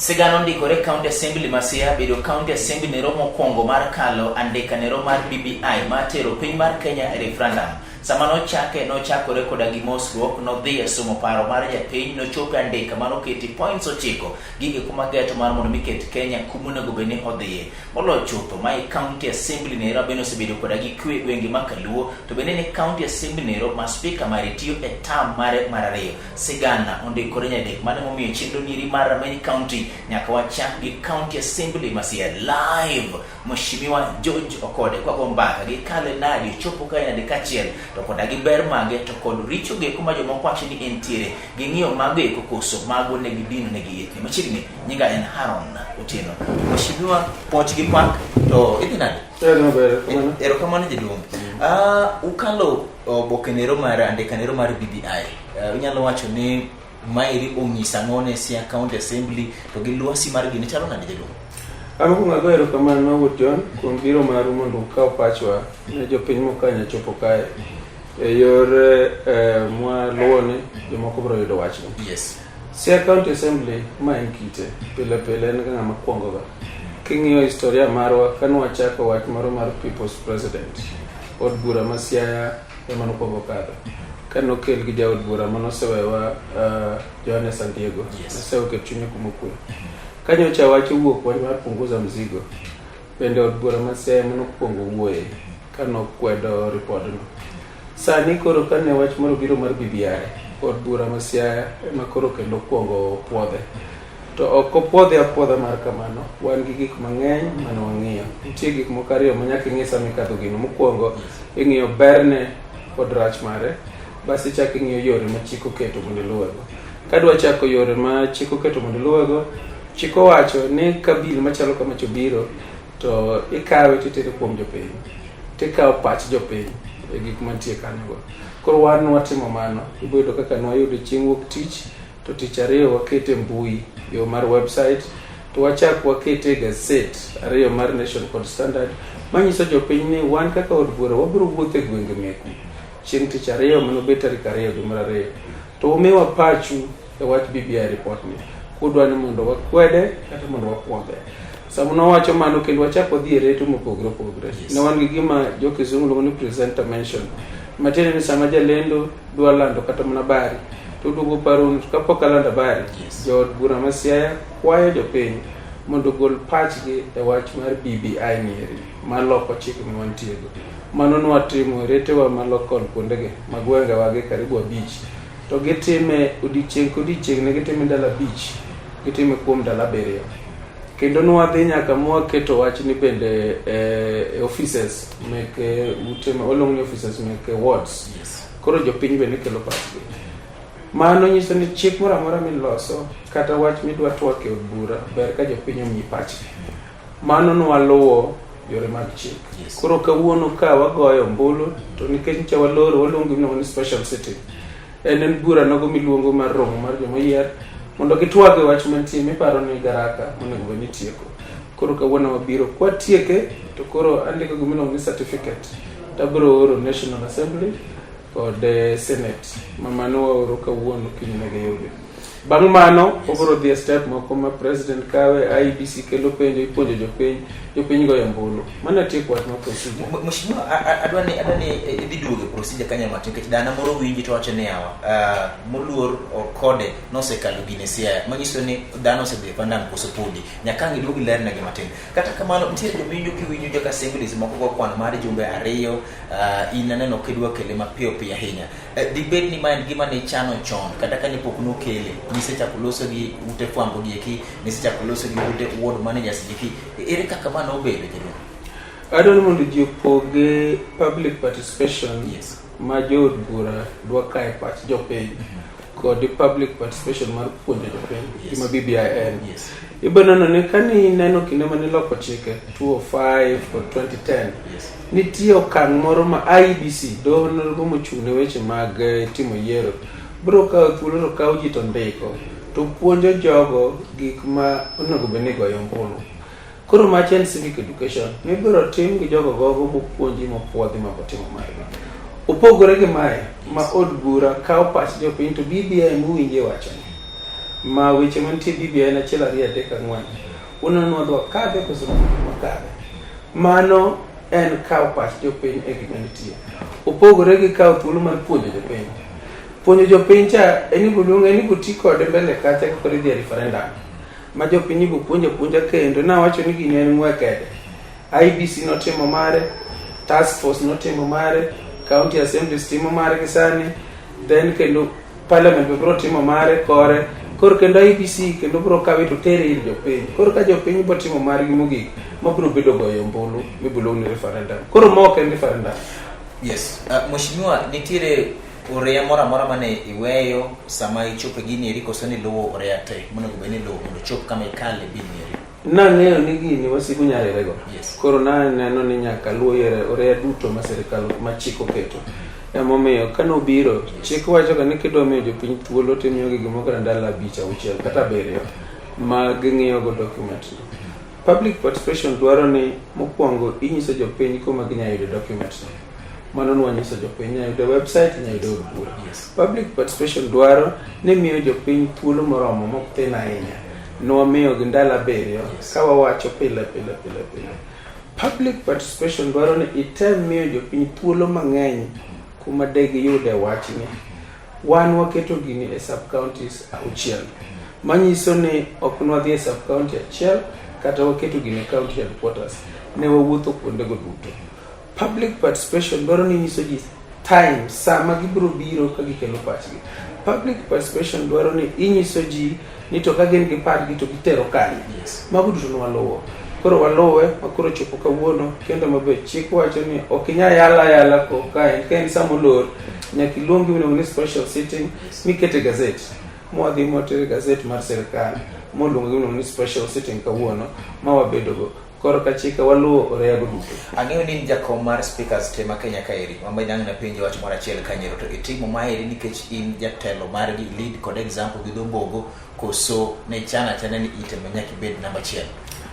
Sigana ondikore County Assembly ma Siaya bedo County Assembly nero mokwongo mar kalo andika nero mar BBI mar tero piny mar Kenya e referendum. Sama nochake nochakore koda gi mosruok, nodhi e somo paro mar japiny, nochopo e andika manoketi points 9 gige kuma geto mar mondo mi ket Kenya kuma onego bed ni odhiye. Moloyo chutho mae County Assembly nero bende osebedo koda gi kwe e gwenge ma Kaluo, to bende ni County Assembly nero ma spika mare tiyo e term mare mar ariyo. Sigana ondikore nyadek mano emomiyo chenro niri mar Rameny County nyaka wachak gi County Assembly ma Siaya live. Mheshimiwa George Okode kwa go mbaka gi kale nadi ochopo kae nadi kaachiel to koda gi ber mage to kod richo ge kuma jomoko wacho ni entiere ging'iyo mago eko koso mago ne gidino ne giyetni machiegni. Nyinga en Haron Otieno. Mheshimiwa poch gi pak to idhi nade? Erokamano jaduong'. Ukalo oboke nero mar andika nero mar BBI. Inyalo wacho ni maeri onyisa ang'o ne Siaya County Assembly to gi lwasi mar gini chalo nade jaduong'? An mokwongo ago erokamano Wuod John kuom biro maru mondo ukaw pachwa ne jopiny mokanya chopo kae e yor mwaluwo ni jomoko biro yudo wachni. Yes. Siaya County Assembly ma en kite pile pile en ga ng'ama kwongo ga. King'iyo historia marwa kane wachako wach moro mar People's President, od bura ma Siaya ema nokwongo kadho. Kane okel gi jaod bura manosewewa Johannes Andiego, Yes. Nyasaye oket chunye kuma okwe. Ka nyocha wach owuok wach mar punguza mzigo, bende od bura ma Siaya ema nokwongo wuoye kane okwedo ripodno. Sani koro kane wach moro obiro mar BBI, od bura ma Siaya ema koro kendo okwongo puodhe. To ok opuodhe apuodha mar kamano, wan gi gik mang'eny mane wang'iyo. Nitie gik moko ariyo ma nyaka ing'i sama ikadho gino. Mokwongo, ing'iyo berne kod rach mare, bas ichako ing'iyo yore ma chik oketo mondo iluwego. Kadwa chako yore ma chik oketo mondo iluwego, chik owacho ni ka bill machalo kamacha obiro, to ikawe titere kuom jopiny. Tikawo pach jopiny e gik mantie kanyogo. Koro wan watimo mano, ibiro yudo kaka nwayudo chieng' wuok tich, to tich ariyo wakete e mbui yo mar website, to wachak wakete e gazet ariyo mar Nation kod Standard, manyiso jopiny ni wan kaka od bura wabiro wuotho e gwenge meku chieng' tich ariyo manobed tarik 2 dwe mar 2. To umiwa pachu e wach BBI report ni, kudwa ni mondo wakwede kata mondo wapuodhe. Sama nowacho mano kendo wachak wadhi e reto mopogore opogore. Yes. Ne wan gi gima jo kizungu luongo ni presenter mention. Matiende ni sama jalendo dwa lando kata mana habari, to oduogo paro ni kapok alando habari, Yes. jood bura ma Siaya kwayo jopiny mondo ogol pachgi e wach mar BBI nieri maloko chik ma wantiego. Mano nwatimo e retewa ma local kuondegi ma gwengewa gi karibu 5. To gitime odiechieng' kodiechieng' ne gitime ndalo 5, gitime kuom ndalo 7. Kendo nwadhi nyaka mwaketo wachni bende e offices meke ute ma waluongo ni offices meke wards. Yes. Koro jopiny bende kelo pachgi. Mano nyiso ni chik moro amora miloso kata wach midwa twak e od bura ber ka jopiny omiyi pachgi. Mano nwaluwo yore mag chik. Yes. Koro kawuono ka wagoyo ombulu to nikech nyocha waloro waluongo gimiluongo ni special sitting. En bura nogo miluongo mar romo mar joma oyier mondo gitwag e wach mantie miparo ni garaka monego bed ni itieko. Koro kawuono wabiro kwatieke to koro andiko gimiluongo ni certificate to abiro oro National Assembly kod Senate ma mano waoro kawuono kinyne giyude. Bang' mano obiro dhi e step moko ma president kawe, IEBC kelo penjo, ipuonjo jopiny, jopiny goyo ombulu. Mano e tieko wach mar procedure. Mheshimiwa, adwa ni idhi duogo e procedure kanyo matin nikech dana moro winji to wacho ni yawa, moluor Okode nosekalo gine Siaya, manyiso ni dhano osedhi e referendum koso podi. Nyaka ang' iduog ilernegi matin. Kata kamano, nitiere joma winjo kiwinjo joka assemblies moko go kwan mar jumbe 2, in aneno kidwa kele mapiyo piyo ahinya. Dibed ni ma en gima ne ichano chon kata kane pok nokele, nisechako loso gi ute fwambo gi eki, nisechako loso gi ute ward managers gi eki. Ere kaka ma nobedo jaduong'? Adwaro ni mondo ji opoge public participation Yes. ma jood bura dwa kae pach jopiny kod public participation mar puonjo jopiny Yes. gima BBI en. Yes. Ibo neno ni kane ineno kinde mane iloko chike 2005 kod 2010, Yes. nitie okang' moro ma IEBC doho nogo mochung' ne weche mag timo yiero biro kawo thuolo to kawo ji to ndiko to puonjo jogo gik ma onego bed ni goyo ombulu. Koro macha en civic education mibiro tim gi jogo gogo mopuonji mopuodhi mabotimo margi. Opogore gi mae ma od bura kawo pach jopiny to BBI muwinje wachoni. Ma weche mantie BBI en achiel ariyo adek ang'wen. Uneno ni wadhi wakadhe koso wakadhe. Mano en kawo pach jopiny e gima nitie. Opogore gi kawo thuolo mar puonjo jopiny. Puonjo jopiny cha en ibo luong en ibo ti kode mbele kacha ka koro idhi e referendum. Ma jopiny ibo puonjo apuonja kendo nawacho ni gini en ng'we kede. IBC notimo mare, task force notimo mare, county assemblies timo mare gi sani, then kendo parliament be biro timo mare kore. Koro kendo IBC kendo biro kawe to tere ir jopiny. Koro ka jopiny biro timo margi mogik, ma biro bedo goyo ombulu mibiro luong ni referendum. Koro ma ok en referendum. Yes. Mheshimiwa, nitiere oreya moro amora mane iweyo sama ichopo e gini eri koso ni luwo oreya te monego bed ni iluwo mondo ochop kama ikale bill ni eri? Nang'eyo ni gini wasigu nyalirego. Yes. Koro naneno ni nyaka luw yore oreya duto ma sirikal ma chik oketo. Emomiyo ka nobiro, chik wacho ga ni kidwa miyo jopiny thuolo to imiyogi gimoro kata ndalo abich, auchiel kata abiriyo ma ging'iyo go document no. Public participation dwaro ni mokwongo inyiso jopiny kuma ginyalo yudo document no. Mano nwanyiso jopiny, inyalo yudo e website, inyalo yudo e od bura. Yes. Public participation dwaro ni miyo jopiny thuolo moromo mok thin ahinya. Nwamiyogi ndalo abiriyo Yes. ka wawacho pile pile pile pile. Public participation dwaro ni item miyo jopiny thuolo mang'eny kuma de giyude wachni. Wan waketo gini e sub counties auchiel. Manyiso ni ok nwadhi e sub county achiel kata waketo gini e county headquarters. Ne wawuotho kuondego duto. Public participation dwaro ni nyiso ji time sama gibiro biro ka gikelo pachgi. Public participation dwaro ni inyiso ji ni to ka gin gi pachgi to gitero kanye. Yes. Mago duto ne waluwo. Koro waluwe ma koro chopo kawuono kendo maber chik wacho ni ok inyal yala ayala ko ka en ka en sama olor nyaka iluong gima iluongo ni special sitting mikete gazet mwadhi mwatere gazet mar sirikal moluongo gima iluongo ni special sitting kawuono ma wabedogo. Koro ka chike waluwo oreyago duto. Ang'eyo ni in jakom mar speakers te ma Kenya kaeri, ma be dang' napenji wach moro achiel kanyero to itimo maeri nikech in jatelo margi lead kod example gi dho mbogo koso ne ichano achana ni ite ma nyaka ibed namba achiel.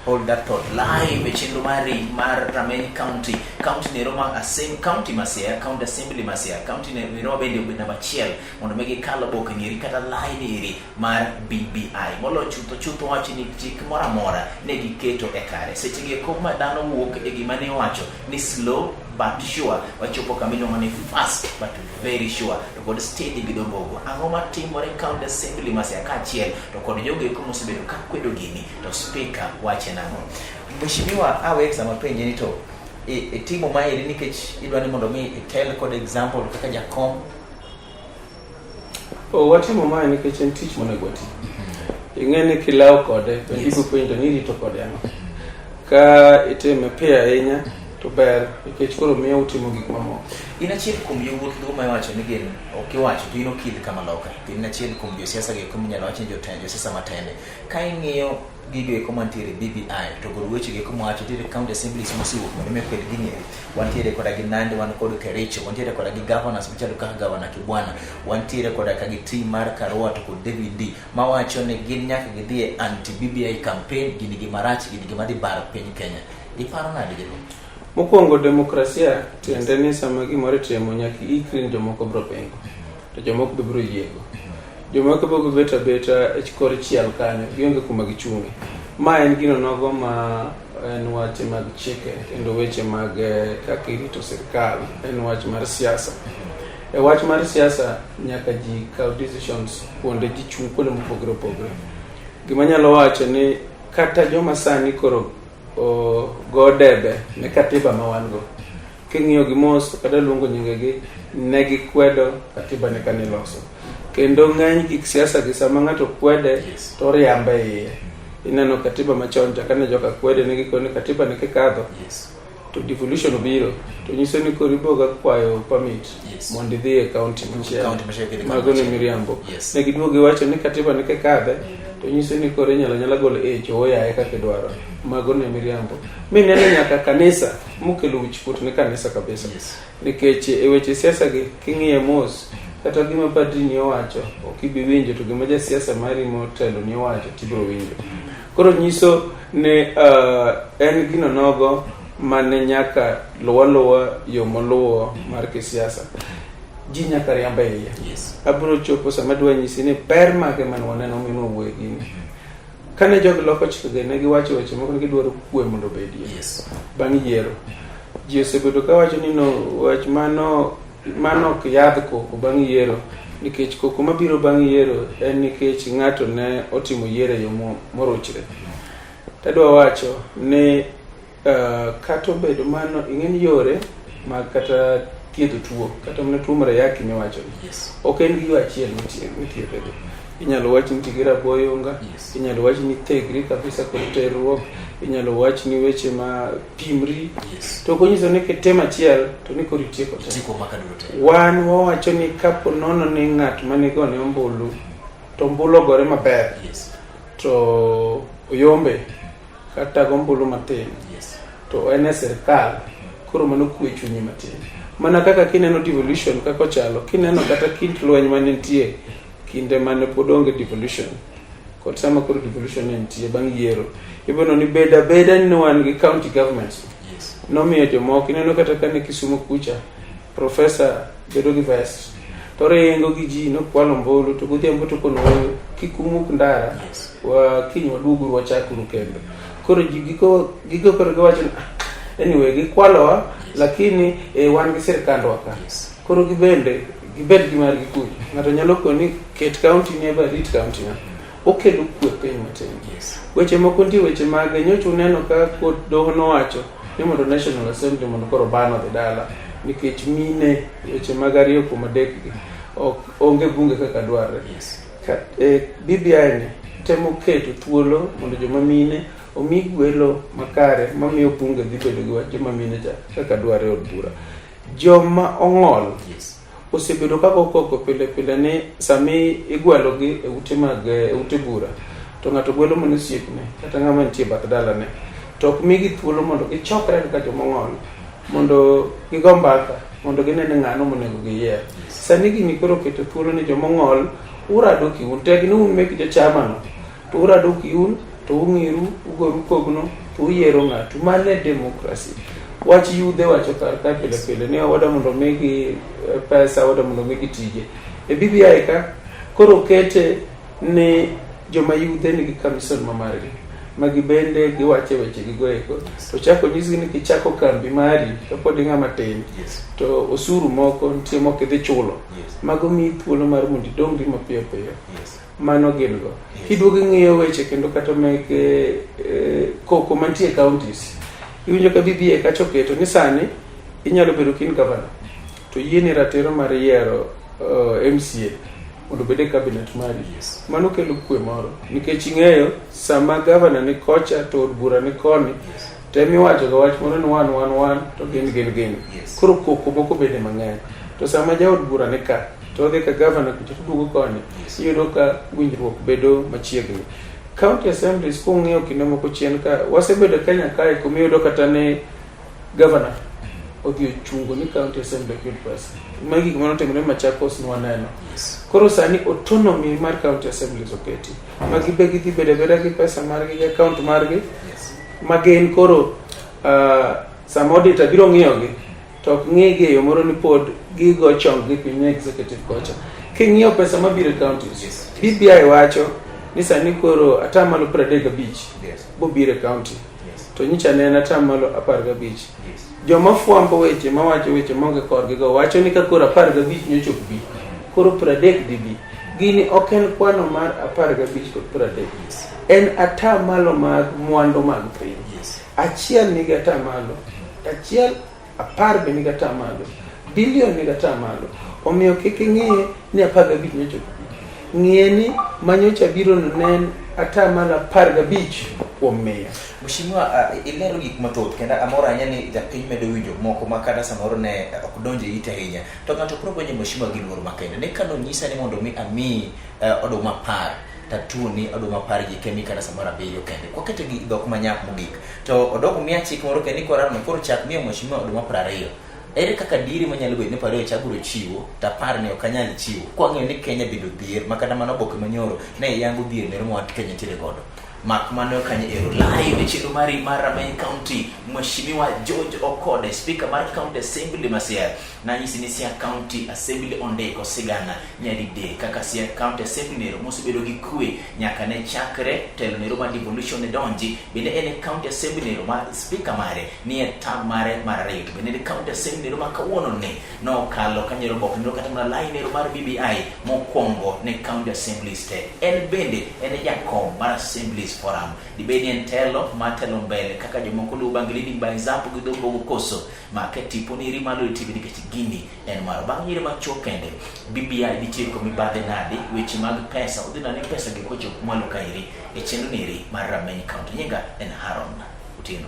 Hold that thought live e chenro mari mar Rameny County, county nero ma Asem, county ma Siaya, county assembly ma Siaya, county nero bende obed namba achiel mondo mi gikal oboke ni eri kata line eri mar BBI. Moloyo chutho chutho wacho ni chik moro amora ne giketo e kare. Seche gi eko ma dhano wuok e gima ne iwacho ni slow but sure, wachopo kama iluongo ni fast but very sure, to kod steady gi dho-mbogo. Ang'o matimore county assembly ma Siaya kaachiel to kod jogo eko mosebedo ka kwedo gini to speaker wache nang'o? Mheshimiwa awe sama penje ni to itimo maeri nikech idwa ni mondo mi itel kod example kaka jakom. Oh, watimo mae nikech en tich monego wati. Ing'e ni kilawo kode, to Yes. ibo penjo ni irito kode ang'o. Ka itime piyo ahinya to ber nikech koro miyo utimo gik mamoko. In achiel kuom yawuot Luo ma iwacho ni gin ok iwacho to in okil kama loka. To in achiel kuom josiasa gi eko minyalo wach ni jotend josiasa matende. Ka ing'iyo gigo eko mantiere BBI to kod weche gi eko mawacho nitiere county assemblies mosewuok mondo mi okwed gini eri. Wantiere koda gi Nandi, wan kod Kericho, wantiere koda gi governors machalo kaka Governor Kibwana, wantiere koda ka gi team mar Karua to kod David Ndii mawacho ni gin nyaka gidhi e anti BBI campaign, gini gima rach, gini gima dhi baro piny Kenya. Iparo nade jaluong? Mokwongo demokrasia tiende ni sama gimoro itimo nyaka iikri ni jomoko biro pingo to jomoko be biro yiego. Jomoko biro bet abeta e kor chiel kanyo gionge kuma gichung'e. Ma en gino nogo ma en wach mag chike kendo weche mag kaka irito sirkal en wach mar siasa. E wach mar siasa nyaka ji kaw decisions kuonde ji chung' kuonde mopogore opogore. Gima anyalo wacho ni kata joma sani koro go debe ne katiba ma wan go king'iyo gi mos kata luongo nyingegi ne gikwedo katiba ne kane iloso kendo ng'eny gik siasa gi sama ng'ato kwede Yes. to oriambe iye ineno katiba machon cha kane joka kwede ne gikone ni katiba ne kikadho Yes. to devolution obiro to nyiso ni koro iboga kwayo permit Yes. mondo idhi e county machielo County machielo kidhi mago ne machielo. miriambo Yes. ne giduogo giwacho ni katiba ne kikadhe to nyiso ni koro inyalo nyala golo ich oyaye kaka idwaro mago ne miriambo mi neno nyaka kanisa mokelo wichkuot ne kanisa kabisa Yes. nikech e weche siasa gi king'iye mos kata gima padri ni owacho ok ibi winjo to gima jasiasa mari motelo ni owacho tibiro winjo koro nyiso ni en gino nogo mane nyaka luwa luwa yo moluwo mar kisiasa. Ji nyaka riamb e iye. Yes. Abiro chopo sama adwa nyisi ni ber mage mane waneno mi nwawuoye gini. Kane jogi loko chikegi ne giwacho weche moko ni gidwaro kwe mondo obedie. Yes. Bang' yiero. Ji osebedo kawacho ni no wach mano mano ok yadh koko bang' yiero nikech koko mabiro bang' yiero en nikech ng'ato ne otimo yiero e yo morochre. Tadwa wacho ni kata obedo mano ing'e ni yore mag kata thiedho tuo kata mana tuo mar ayaki miwacho ni Yes. ok en gi yo achiel mithiedhego. Inyalo wach ni ti gi raboyunga, Yes. inyalo wach ni thegri kabisa kod terruok, inyalo wach ni weche ma pimri. Yes. To ok onyiso ni kitimo achiel to ni koro itieko te. Itieko maka duto te. Wan wawacho ni kapo nono ni ng'at manigone ombulu to ombulu ogore maber Yes. to oyombe kata gombulu matin Yes. to en e sirkal koro mano kwe chunyi matin mana kaka kineno devolution kaka ochalo kineno kata kind lweny mane nitie kinde mane pod onge devolution kod sama koro devolution ne nitie bang' yiero iboneno ni beda abeda ni wan gi county governments Yes. nomiyo jomoko ineno kata kane Kisumu kucha professor bedo gi vest to ringo gi ji nokwalo ombulu to godhiambo to kono kik umuk ndara Yes. wa kiny waduoguru wachakuru kendo koro ji giko giko koro giwacho ni "Ah, anyway gikwalowa lakini wan gi sirkandwa ka Yes. koro gibende gibed gi margi kucho ng'ato nyalo koni ket county ni eba rit county na okelo kwe piny matin Yes. weche moko nitie weche mag nyocha uneno ka kot doho nowacho ni mondo National Assembly mondo koro ban odhi dala nikech mine weche mag 2 kuom 3 gi ok onge bunge kaka dwarre. Yes. BBI ni temo keto thuolo mondo joma mine omi gwelo makare mamiyo bunge dhi bedo gi wach joma mine cha kaka dwarre e od bura. Joma ong'ol Yes. osebedo ka go koko pile pile ni sami igwelogi e ute mag e ute bura to ng'ato gwelo mana osiepne kata ng'ama nitie e bath dalane to ok migi thuolo mondo gichokre kaka joma ong'ol mondo gigo mbaka mondo gine ni ng'ano monego giyier. Sani gini koro oketo thuolo ni joma ong'ol urado kiun tek ni un mek jochamano to urado kiun to ung'iru ugoru kogno to uyiero ng'atu. Mano e democracy. Wach yudhe wacho kar ka pile pile ni wada mondo migi pesa wada mondo migi tije. E BBI ka koro okete ni joma yudhe nigi commission ma margi ma gibende giwache weche gigo eko to chako nyisgi ni kichako kambi mari kapod ing'ama tin Yes. to osuru moko nitie mok idhi chulo Yes. mago miyi thuolo mar mondo idongri mapiyo piyo Yes. mano gin go Yes. kiduogo ing'iyo weche kendo kata mek koko mantie e counties iwinjo ka BBI kacha oketo ni sani inyalo bedo kin governor to yieni ratiro mar yiero MCA mondo obed e cabinet mari. Yes. Mano kelo kwe moro nikech ing'eyo sama governor ni kocha to od bura ni koni Yes. tem iwacho ga wach moro ni wan wan wan to gin gin gin. Yes. Koro koko moko bede mang'eny to sama jaod bura ni ka to odhi ka governor kucha to duogo koni Yes. iyudo ka winjruok bedo machiegni. County assemblies kung'iyo kinde moko chien ka wasebedo Kenya kae kuma iyudo kata ni governor odhi ochungo ni county assembly ok yud pesa. Magi gik mane otimore Machakos nwaneno. Yes. Koro sani autonomy mar county assemblies oketi. Ma gibe gidhi bedo abeda gi pesa margi gi account margi Yes. ma gin koro sama auditor biro ng'iyogi to ok ng'igi e yo moro ni pod gigo chong gi piny ne executive kocha. King'iyo pesa mabiro e counties, Yes. BBI wacho ni sani koro atamalo 35 Yes. bobiro e county Yes. to nyicha ne en atamalo 15. Yes. Joma fwambo weche mawacho weche maonge korgi go wacho ni ka koro 15 nyochop bi koro 30 dhi bi. Gini ok en kwano mar 15 kod 30. Yes. En atamalo mag mwandu mag piny. Yes. Achiel nigi atamalo, achiel 10 be nigi atamalo, bilion nigi atamalo. Omiyo kik ing'i ni 15 nyochop bi. Ng'iye ni manyocha biro no ne en atamalo 15 kuom 100. Mheshimiwa, ilero gik mathoth kendo amor ahinya ni japiny medo winjo moko ma kata samoro ne ok donjo e ite ahinya. To ng'ato koro penjo mheshimiwa gi luor makende ni kano nyisa ni mondo mi amiyi oduma 10 tatuoni oduma 10 gi kemi kata samoro 7 kende. Kwakete gi dhok manyap mogik to odok miya chik moro kendo ni koro koro chak miyo mheshimiwa oduma 20. Ere kaka diri manyalo bedo ni 20 cha abiro chiwo to 10 ni ok anyal chiwo. Kwang'eyo ni Kenya bedo dhier ma kata mana oboke manyoro ne yango dhier nero ma Kenya nitiere godo. Mak mano kanyo ero live e chenro mari mar Rameny County. Mheshimiwa George Okode, Speaker mar County Assembly ma Siaya, nanyisi ni Siaya County Assembly ondiko sigana nyadidek kaka Siaya County Assembly nero mosebedo gi kwe nyaka ne chakre telo nero mar devolution ne donji. Bende en e County Assembly nero ma Speaker mare ni e term mare mar ariyo. To bende en e County Assembly nero ma kawuono ni nokalo kanyero oboke nero kata mana line nero mar BBI mokwongo ne county assemblies te. En bende en e jakom mar Assemblies Forum. Dibed ni en telo ma telo mbele kaka jomoko luwo bang' leading by example gi dho mbogo koso make tipo ni iri malo e TV nikech gini en maro. Bang' nyiri machuok kende BBI ditieko mibadhi nadi weche mag pesa odhi nade pesa gi kochop mwalo kaeri e chenro neri mar Rameny County. Nyinga en Haron Otieno.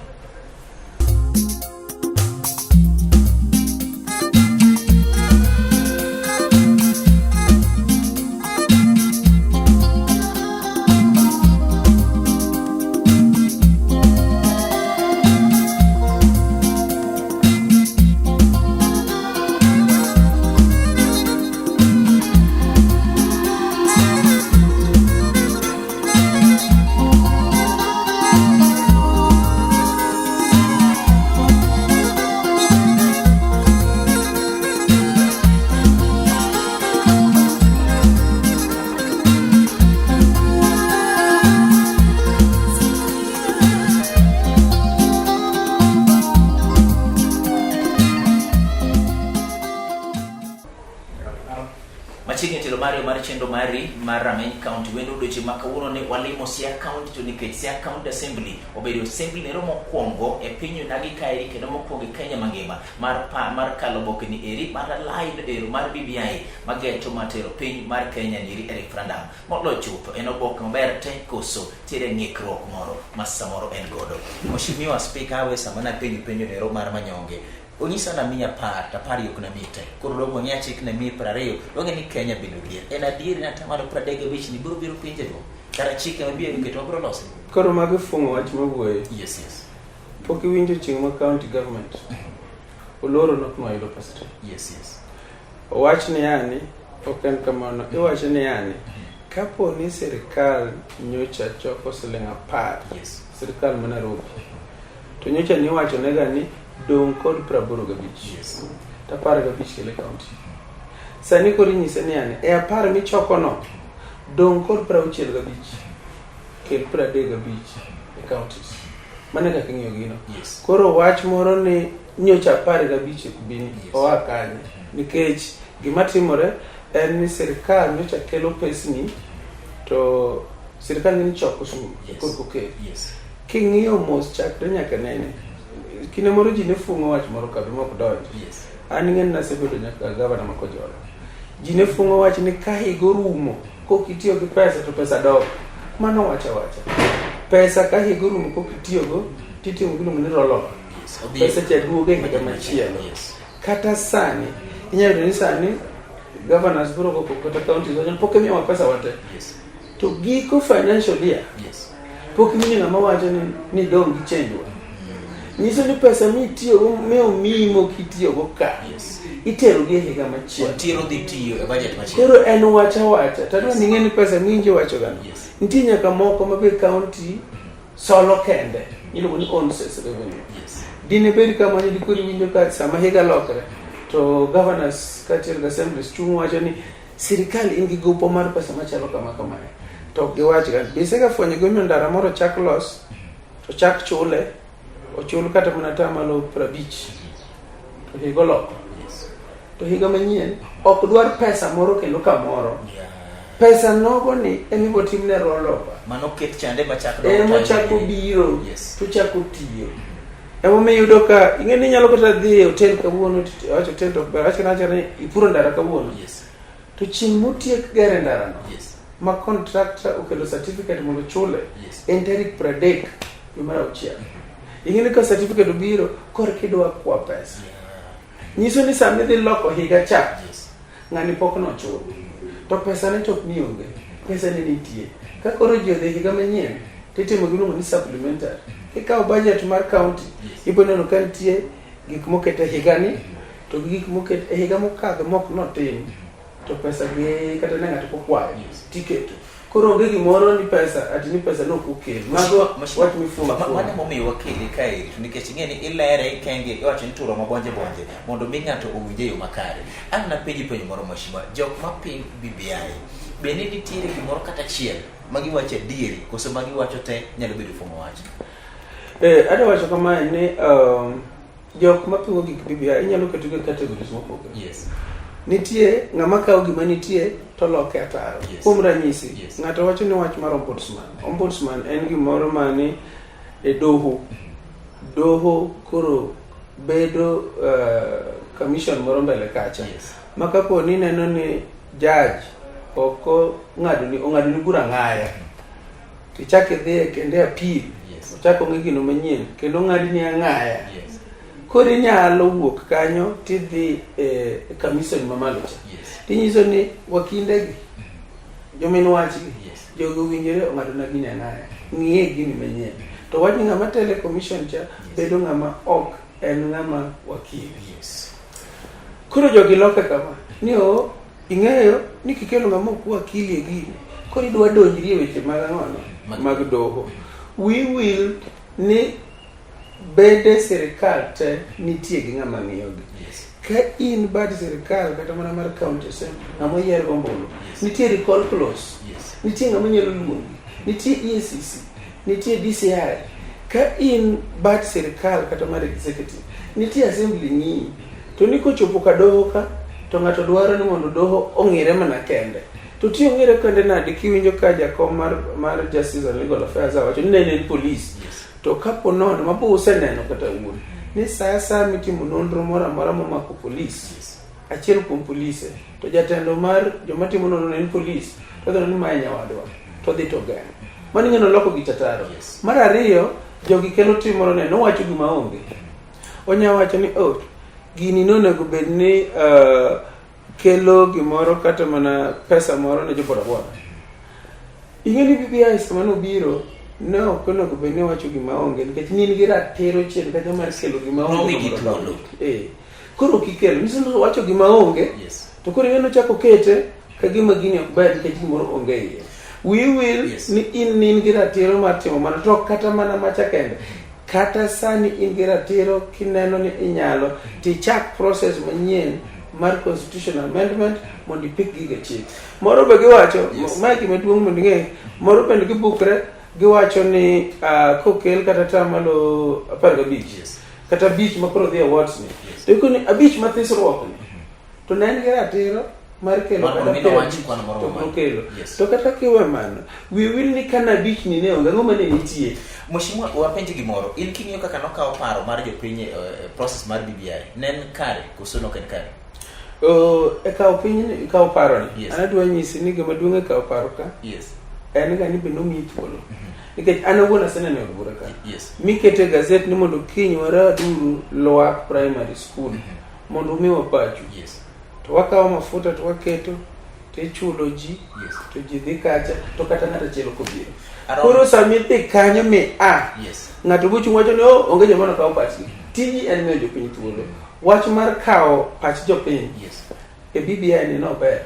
Machiegni telo mari mar chenro mari mar Rameny County wendo odiochieng' ma kawuono ne walimo Siaya County to nikech Siaya County Assembly obedo assembly nero mokwongo e piny onagi kaeri kendo mokwongo e Kenya mangima mar pa, mar kalo oboke ni eri mar line ero mar BBI mageto matero piny mar Kenya niri e referendum. Moloyo chutho en oboke maber te koso tiere ng'ikruok moro ma samoro en godo. Mheshimiwa Speaker awe sama napenjo penjo nero mar manyonge onyisa namiyi apar to apar yok namiyi te koro dong wang'e achik namiyi 20 wang'e ni Kenya bende odhier en adier ni atamalo 35 ni biro biro pinje go kata chike mabiro keto mabiro loso. Koro mago fung'o wach mawuoye. Yes. Pok iwinjo chieng' ma county government oloro nok nwayudo pesa te. Yes. Owach ni yani ok en kamano. Iwacho ni yani kapo ni sirikal nyocha choko siling 10 Yes. sirikal ma Nairobi to nyocha niwacho nega ni dong' kod 85. Yes. To 15 kele county. Sani koro inyise ni yani e 10 michokono dong' kod 65 kel 35 e counties. Mano e kaka ing'iyo gino. Yes. Koro wach moro ni nyocha 15 ok bini Yes. oa kanye nikech gima timore en ni sirikal nyocha kelo pesni to sirikal ni choko osuru Yes. korka okel. Yes. King'iyo mos chakre nyaka nene kinde moro ji ne fung'o wach moro kabe mok donj. Yes. An ing'e ni nasebedo nyaka gavana ma Kojolo. Ji ne fung'o wach ni ka higa orumo kok itiyo gi pesa to pesa dok. Mano wacha wacha. Pesa ka higa orumo kok itiyogo titimo gimiluongo ni roll over. Yes. Odhi- Pesa cha duogo e higa machielo. Yes. Kata sani inyalo yudo ni sani governors biro go kata counties wacho ni pok imiyowa pesa wate. Yes. To giko financial year Yes. pok iwinjo ng'ama wacho ni dong' gi change wa. Nyiso ni pesa mitiyogo mi mok itiyogo ka Yes. itero gi e higa machielo. Ontiero dhi tiyo e budget machielo. Koro en wacha wacha to adwa ni ing'e ni pesa miwinjo wacho gano. Yes. Nitie nyaka moko ma be county solo kende iluongo ni own source revenue. Yes. Dine bed kamano dikoro iwinjo ka sama higa lokre to governors kaachiel gi assemblies chung' wacho ni sirikal in gi gopo mar pesa machalo kama kamae to ok giwach ga be isega fwenyo gimomiyo ndara moro chak los to chak chule ochul kata mana atamalo 50 to higa oloko Yes. to higa manyien ok dwar pesa moro kendo kamoro Yeah. pesa nogo ni ema ibiro timne roll over Mano ket chande machak dok ema time ochako biro Yes. to ochako tiyo emomiyo iyudo ka ing'e ni inyalo kata dhi e hotel kawuono awacho hotel to ok ber awacho awacha ni ipuro ndara kawuono Yes. to chieng' motiek gere ndarano Yes. ma contractor okelo certificate mondo ochule Yes. en tarik 30 dwe mar auchiel ing'e ni ka certificate obiro korka idwa kwa pesa Yeah. nyiso ni sama idhi loko higa cha Yes. ng'ani pok nochul to pesa ne to ok ni onge pesa ne nitie ka koro ji odhi higa manyien titimo giluongo ni supplementary ikawo budget mar county Yes. ibo neno ka nitie gik moket e higani to gi gik moket e higa mokadho mok notim to pesa gi kata ne ng'ato kokwayo Yes. tiketo. Koro onge gimoro ni pesa ati ni pesa ne ok okel. Mago wach mifumo Mano afuma. emomiyo wakele kaeri to nikech ing'e ni ilere kenge iwacho ni turo mabonje bonje mondo mi ng'ato owinje yo makare. An napenji penjo moro mheshimiwa, jok maping BBI bende nitiere gimoro kata achiel ma giwacho adieri koso ma giwacho te nyalo bedo fumo wach? Adwa wacho kamae ni jok mapingo gik BBI inyalo ketogi e categories mopogore. Nitie ng'ama kawo gima nitie to loke ataro. Kuom ranyisi, ng'ato wacho ni wach mar ombudsman. Ombudsman en gimoro mani e doho. Doho koro bedo commission moro mbele kacha. Ma kapo ni neno ni judge ok ong'adoni ong'adoni bura ng'aya. Tichak idhiye kendo e appeal. Ochak ong'i gino manyien kendo ong'adni ang'aya. Koro inyalo wuok kanyo tidhi e commission mamalo cha. Tinyiso ni wakindegi, jomin wachgi, jogi owinjore ong'adona gini ang'aya. Ng'iye gini manyien. To wach ni ng'ama telo e commission cha bedo ng'ama ok en ng'ama wakil. Koro jogi loke kama ni o ing'eyo ni kikelo ng'ama ok wakili e gini koro idwa donjri e weche mag ang'ono mag doho. We will ni bede sirikal te nitie gi ng'ama ng'iyogi. Ka in bad sirikal kata mana mar county assembly ng'ama oyier gombulu nitie recall clause nitie ng'ama nyalo luongi nitie EACC nitie DCI ka in bad sirikal kata mar executive nitie assembly ng'iyi to ni kochopo ka doho ka to ng'ato dwaro ni mondo doho ong'ire mana kende to ti ong'ire kende nade kiwinjo ka jakom mar Justice and Legal Affairs wacho ni ne en police to kapo nono ma bo useneno kata wuon ni sa asaya mitimo nonro moro amora momako polis achiel kuom polise to jatelo mar joma timo nonro ne en polis to dhi ni mae nyawadwa to dhi to geng'o mano ing'e noloko gi tataro. Mar ariyo jogi kelo tim moro ne nowacho gima onge onya wacho ni oh gini nonego bed ni kelo gimoro kata mana pesa moro ne jo bodaboda. Ing'e ni BBI sama nobiro ne ok onego bed ni wacho gima onge nikech ne in gi ratiro chien kacha mar kelo gima onge Nomigi mondo thuolo. odonji. Koro ok ikelo nyiso ni owacho gima onge to koro ing'e nochako kete ka gima gini ok ber nikech gimoro onge iye. We will ni in in gi ratiro mar timo mano to kata mana macha kende kata sani in gi ratiro kineno ni inyalo tichak process manyien mar constitutional amendment mondo ipik gigo e chik. Moro be giwacho mae gima duong' mondo ing'e moro bende gibukre giwacho ni kokel kata tamalo 15 kata 5 ma koro dhi e wards ni to ikoni 5 mathisruok ni to ne en gi ratiro mar kelo Mar kata mondo mi piero nowach abich kwan moro to ok mamalo. nokelo. To kata kiwe mano wi wil ni kana 5 ni ne onge ang'o mane nitie. Mheshimiwa, wapenji gimoro. In king'iyo kaka nokawo paro mar jopiny e process mar BBI, ne en kare koso ne ok en kare? E kawo piny, e kawo paro ni. An adwa nyisi ni gima duong' e kawo paro ka. En ga ni be nomiyi thuolo. Nikech an awuon aseneno e od bura ka. Mikete e gazet ni mondo kiny waraduru Lwak Primary School mondo umiwa pachu. To wakawo mafuta to waketo to ichulo ji to ji dhi kacha to kata ng'ato achiel ok obiro. Koro sama idhi kanyo mi a ng'ato bochung' wacho ni oh, onge joma nokawo pachgi. Tiji en miyo jopiny thuolo. Wach mar kawo pach jopiny e BBI ni nober.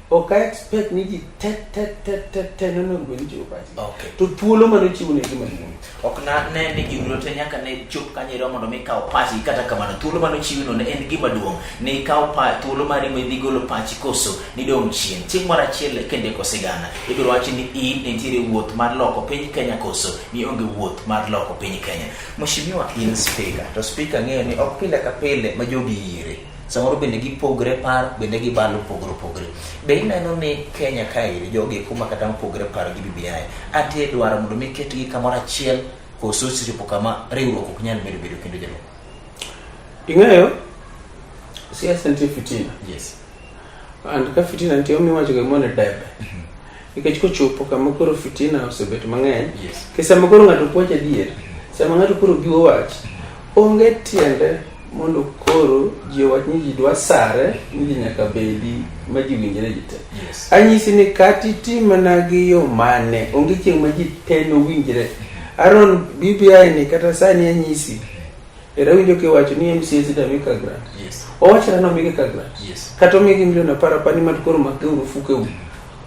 Ok a expect ni ji te te te te te nonego bed ni chiwo pachgi. To thuolo mane ochiw ne gima duong'. Ok na ne ni ji duto te nyaka ne chop kanyo ero mondo mi kaw pachi kata kamano thuolo mane ochiwno ne en gima duong'. Ne ikaw thuolo mari ma idhi golo pachi koso nidong' chien. Chieng' moro achiel kendiko sigana ibiro wachi ni in nitiere wuoth mar loko piny Kenya koso ni onge wuoth mar loko piny Kenya. Mheshimiwa in speaker to speaker ng'eyo ni ok pile ka pile ma jogi yiere. Samoro bende gipogre paro bende gibalo opogore opogore. Be ineno ni Kenya kaeri jogi kuma kata mopogre paro gi BBI antie dwaro mondo mi ketgi kamoro achiel koso osechopo kama riwruok ok nyal medo bedo kendo jalup? Ing'eyo siasa nitie fitina. And ka fitina nitie omiyo iwacho gimoro ni debe. Nikech kochopo kama koro fitina osebet mang'eny, ke sama koro ng'ato ok wach adier, sama ng'ato koro giwo wach, onge tiende mondo koro ji owach ni ji dwa sare ni ji nyaka bedi ma ji winjre ji te. Anyisi ni kata iti mana gi yo mane, onge chieng' ma ji te nowinjre. Aaron, BBI ni kata sani anyisi, era winjo kiwacho ni MCA da mika grant. Owachore ni omigi ka grant. Kata omigi milion 10 10 ni mad koro makgeuru ofukeu.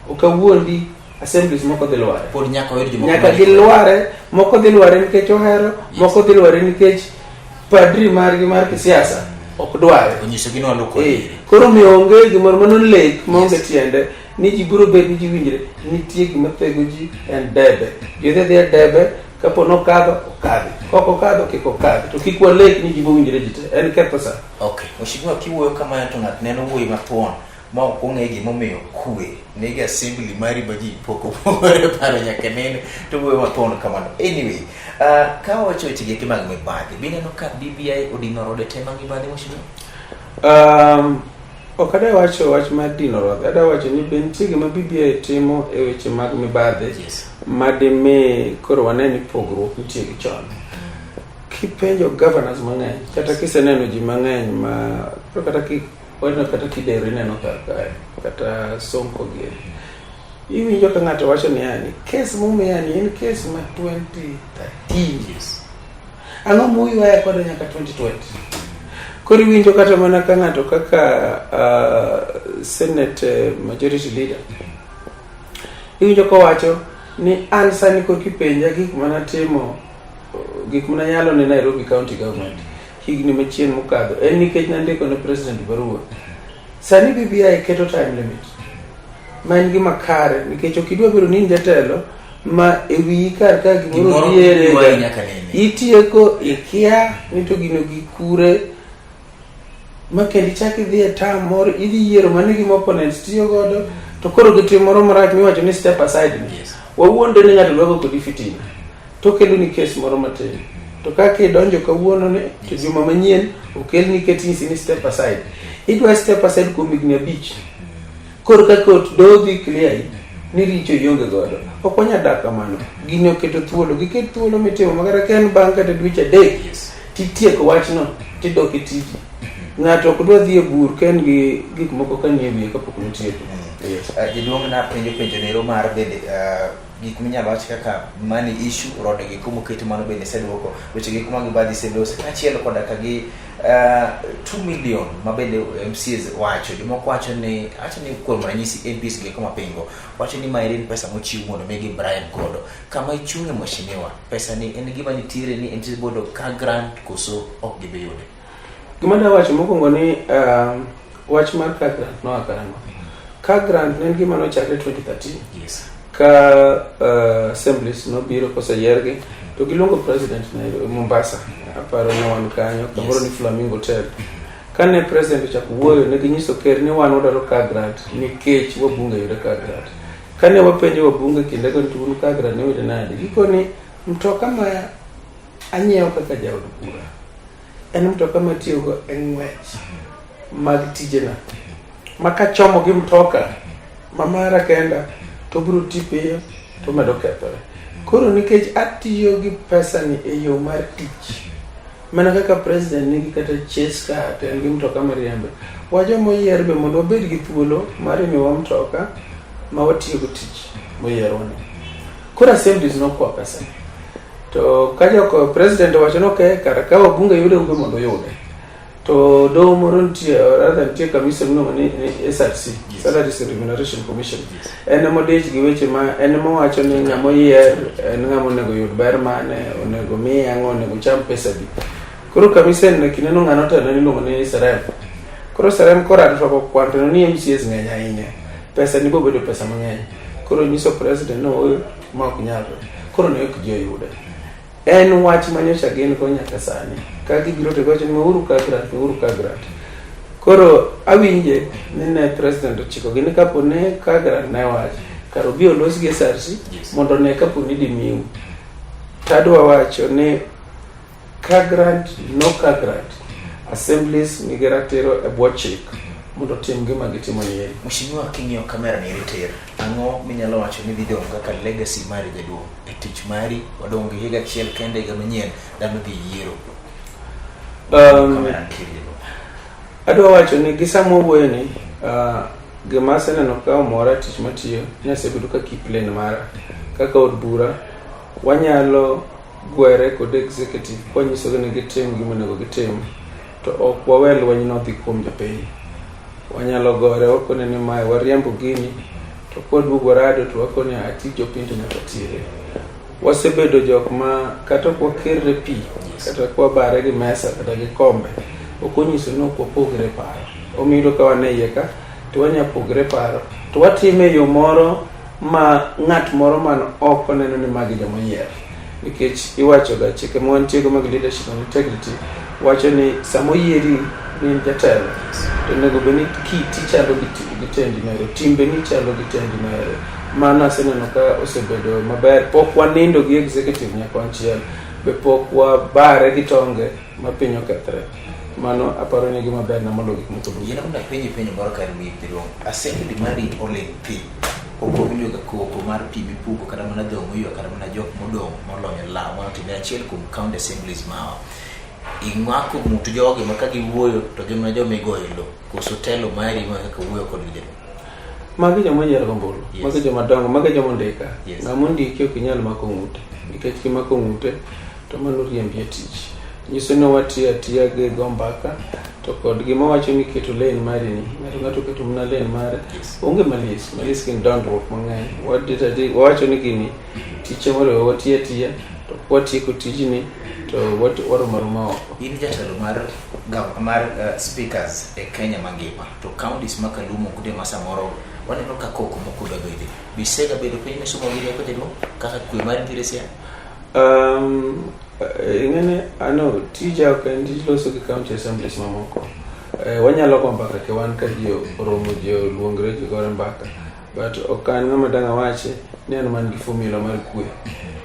Ok awuondi assemblies moko dhi lware. Pod nyaka oyud jomoko Nyaka ma- gilware, moko dhi lware nikech ohero, moko dhi lware nikech padri margi mar kisiasa ok dware. Onyisogi ni waluko Eh, koro miyo onge gimoro mano lek maonge tiende ni ji biro bet ni ji winjre nitie gima thego ji en debe ji dhi adhiya debe kapo nokadho okadhi kok okadho kik okadhi to kik walek ni ji bowinjre ji te en ketho sa. Okay, mheshimiwa kiwuoyo kamano to ng'at neno wuoyi mathuon ma ok ong'e gimomiyo kwe nigi assembly mari ma ji pok opogore paro nyaka nene to wuoyo mathuon kamano. Anyway, ka wawacho weche gi eki mag mibadhi, bineno ka BBI odino rode te mag mibadhi mheshimiwa? Ok adwa wacho wach mar dino rodhe, adwa wacho ni be nitie gima BBI timo e weche mag mibadhi madimi koro wane ni pogruok nitie gi chon. Kipenjo governors mang'eny kata kiseneno ji mang'eny ma koro kata ki waneno kata Kidero ineno kar kae kata Sonko gi iwinjo ka ng'ato wacho niya ni kes momiya ni en kes ma 2013. Ang'o muywaya kode nyaka 2020? Koro iwinjo kata mana ka ng'ato kaka Senate Majority Leader iwinjo kowacho ni an sani koro kipenja gik manatimo gik mananyalo ne Nairobi County Government higni machien mokadho en nikech nandiko ne President barua. Sani BBI keto time limit ma en gima kare nikech ok idwa bedo ni in jatelo ma e wiyi kar ka gimoro Gimoro biere ywayi nyaka nene. itieko ikia ni to gino gi kure ma kendo ichak idhi e term moro idhi yiero mano e gima opponents tiyo godo to koro gitim moro marach miwacho ni step aside ni wawuondre ni ng'ato dwa go kodi fitina to okeloni kes moro matin to kaka idonjo kawuono ni to juma manyien okelni ket nyisi ni step aside idwa step aside kuom higni abich koro ka kot doho dhi clear ni richo ionge godo ok wanyal dak kamano gini oketo thuolo giket thuolo mitimo makata ka en bang' kata dweche adek titieko wachno tidok e tiji ng'ato ok dwa dhi e bur ka en gi gik moko ka nie wiye kapok notieko. Yes. Jaduong' napenjo penjo nero mar bende gik minyalo wach kaka money issue rode gi kuma oket mano bende iseduoko weche gi kuma gibadhi iseloso kaachiel koda ka gi 2 million ma bende MCAs wacho jomoko wacho ni wacho ni kuom ranyisi MPs gi kuma pingo wacho ni maeri en pesa mochiw mondo migi bribe godo kama ichung'e mheshimiwa pesa ni en gima nitiere ni MCAs bodo ka grant koso ok gibi yude. Gima adwa wacho mokwongo ni wach mar car grant noa karang'o? Car grant ne en gima nochakre 2013 ka assemblies nobiro koseyiergi to giluongo president Nairobi, Mombasa aparo ne wan kanyo kamoro ni Flamingo Hotel. Kane president ochako wuoyo ne ginyiso ker ni wan wadwaro car grant nikech wabunge yudo car grant. Kane wapenjo wabunge kindego ni to un car grant ne uyudo nade? Gikoni mtoka ma anyiewo kaka jaod bura en mtoka matiyogo e ng'wech mag tijena ma kachomo gi mtoka ma mara kenda to biro ti piyo to medo kethore. Koro nikech atiyo gi pesa ni e yo mar tich mana kaka president nigi kata chase car to en gi mtoka mariembe wa joma oyier be mondo wabed gi thuolo mar miwa mtoka ma watiyogo tich moyierwa ni. Koro assemblies nokwa pesa ni. To ka joko president owacho ni okay, kara ka wabunge yude ube mondo uyude. To doho moro nitie, or rather nitie commission miluongo ni SRC, Salaries and Remuneration Commission. En ema odich gi weche ma en ema owacho ni ng'ama oyier en ng'ama onego oyud ber mane, onego miye ang'o, onego ocham pesa adi. Koro commission no kindeno ng'ano otelo iluongo ni Serem. Koro Serem korado to kwan to ni MCAs ng'eny ahinya. Pesa ni bobedo pesa mang'eny. Koro nyiso president ni ooyo ma ok nyalre. Koro ne ok ji oyude. En wach ma nyocha gin go nyaka sani. Ka gibiro to giwacho ni meuru ka grant, meuru ka grant. Koro awinje ni ne president ochikogi ni kapo ne ka grant ne wach, kar obi olos gi SRC mondo one kapo ni dimiu. Tadwa wacho ni ka grant, no ka grant, assemblies nigi ratiro e bwo chik mondo otim gima gitimo ni eri. Mheshimiwa, king'iyo kamera ni eri tir, ang'o minyalo wacho ni dhi dong' kaka legacy mari jaduong' e tich mari? Wadong' gi higa achiel kende, higa manyien dhano dhi yiero. Kamera nitiere jaduong'. Adwa wacho ni gi sama wawuoyo ni, gima aseneno ka omora tich matiyo ni asebedo ka keep lane mara kaka od bura wanyalo gwere kod executive kwanyisogi ni gitim gima onego gitim to ok wawe lweny no dhi kuom jopiny. Wanyalo gore wakone ni mae wariembo gini To kwaduogo warado to wakoni a tij jopiny to nyaka tire. Wasebedo jok ma kata ok wakerre pi, kata kwabare gi mesa kata gi kombe, ok onyiso ni ok wapogre paro. Omiyo iyudo ka wan e iye ka to wanya pogre paro to watime e yo moro ma ng'at moro man oko neno ni magi joma oyier. Nikech iwachoga chike ma wantiego mag leadership and integrity wacho ni sama oyieri ni in jatelo to onego bed ni kiti chalo gi tendi mero, timbeni chalo gi tendi mero. Mano aseneno ka osebedo maber. Pok wanindo gi executive nyakonchiel, be pok wabare gi tonge ma piny okethre. Mano aparo ni gima ber na molo gik moko duto. Yiena mondo apenji penjo moro kar wiyi jaduong'. Assembly mari oling' thi. Pok wawinjo ga koko mar pi mipuko kata mana dhok moywa kata mana jok modong' molony e law mano timre achiel kuom county assemblies mawa. Ing'wako ng'ut jogi ma ka giwuoyo to gin mana joma igoyo e lowo. Koso telo mari ma kaka wuoyo kodgi jaduong'. Magi joma oyier gombulu, Yes. magi joma dongo, magi joma ondika. Yes. Ng'ama ondiki ok inyal mako ng'ute nikech kimako ng'ute to mano riembi e tich. Nyiso ni watiyo atiya gi go mbaka to kod gima wacho ni keto lane mari ni ng'ato ng'ato oketo mana lane mare Yes. onge malis malis gin dondruok mang'eny Wadhi- wawacho ni gini tiche moriwo watiyo atiya to kwatieko tijni to waromo aroma oko In jatelo mar mar speakers e Kenya mangima to counties ma Kalumo kude ma samoro waneno ka koko moko dwa bede. Bisega bedo piny misomo gi rieko jaduong' kaka kwe mar nitiere Siaya? Ing'eni ano tija ok en tij loso gi county assemblies mamoko. Wanyalo go mbaka ke wan ka ji oromo ji oluongre ji gore mbaka. But ok an ng'ama dang' awachi ni an man gi formula mar kwe.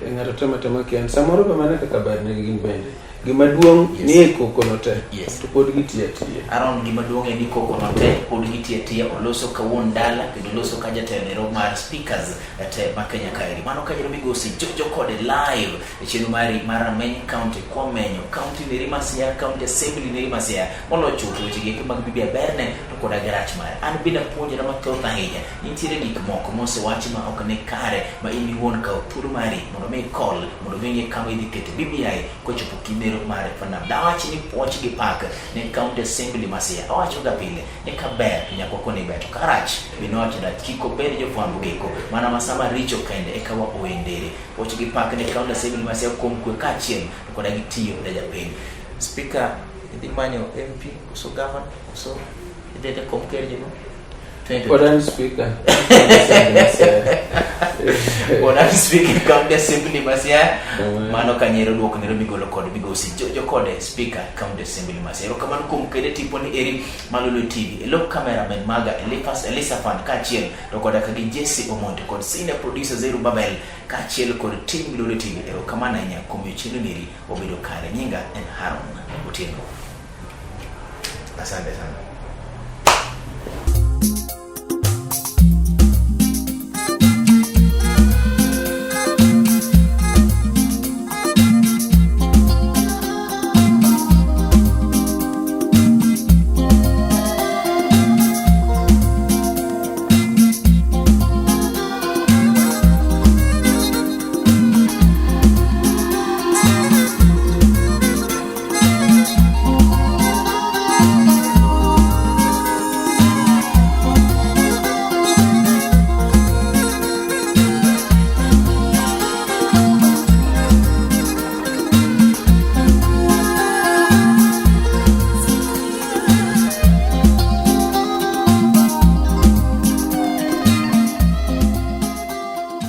Ng'ato temo atema kien. Samoro be mano e kaka ber negi gin bende. Gima duong' Yes. ni e koko no te. Yes. To pod gitiyo atiya. Aaron gima duong' en ni koko no te pod gitiyo atiya oloso ka wuon dala kendo oloso ka jatelo ero mar speakers te ma Kenya kaeri. Mano ka jalo migosi Jojo kode live e chenro mari mar Rameny County kwamenyo county neri ma Siaya, county assembly neri ma Siaya moloyo chuth weche gi eki mag BBI berne to koda gi rach mare. An bende apuonjora mathoth ahinya. Nitiere gik moko mosewachi ma ok ni kare ma in iwuon kaw thuolo mari mondo mi ikol mondo mi ing'e kama idhi kete BBI kochopo kindero mar referendum. Dawachi ni puoch gi pak ne county assembly ma Siaya. Awacho ga pile ni ka ber to nyaka wakone ber to ka rach be nowacho rach kik obed jofwambo geko mana ma sama richo kende eka wa oendere. Puoch gi pak ne county assembly ma Siaya kuom kwe kaachiel to koda gi tiyo ne japiny. Speaker idhi manyo MP koso governor koso idhi e kom ker jaduong'? 2022. Pod an speaker. Pod an speaker county assembly ma Siaya. Mano kanyero duoko nero migolo kod migosi Jojo kode speaker county assembly ma Siaya. Erokamano kuom kede tipo ni eri Malolo TV. Elo cameraman maga Elifas Elisafan kaachiel to koda ka gi Jesse Omonte kod senior producer Zeru Babel kaachiel kod team Lolo TV. Erokamano ahinya kuom miyo chenro neri obedo kare. Nyinga en Haron Otieno. Asante sana.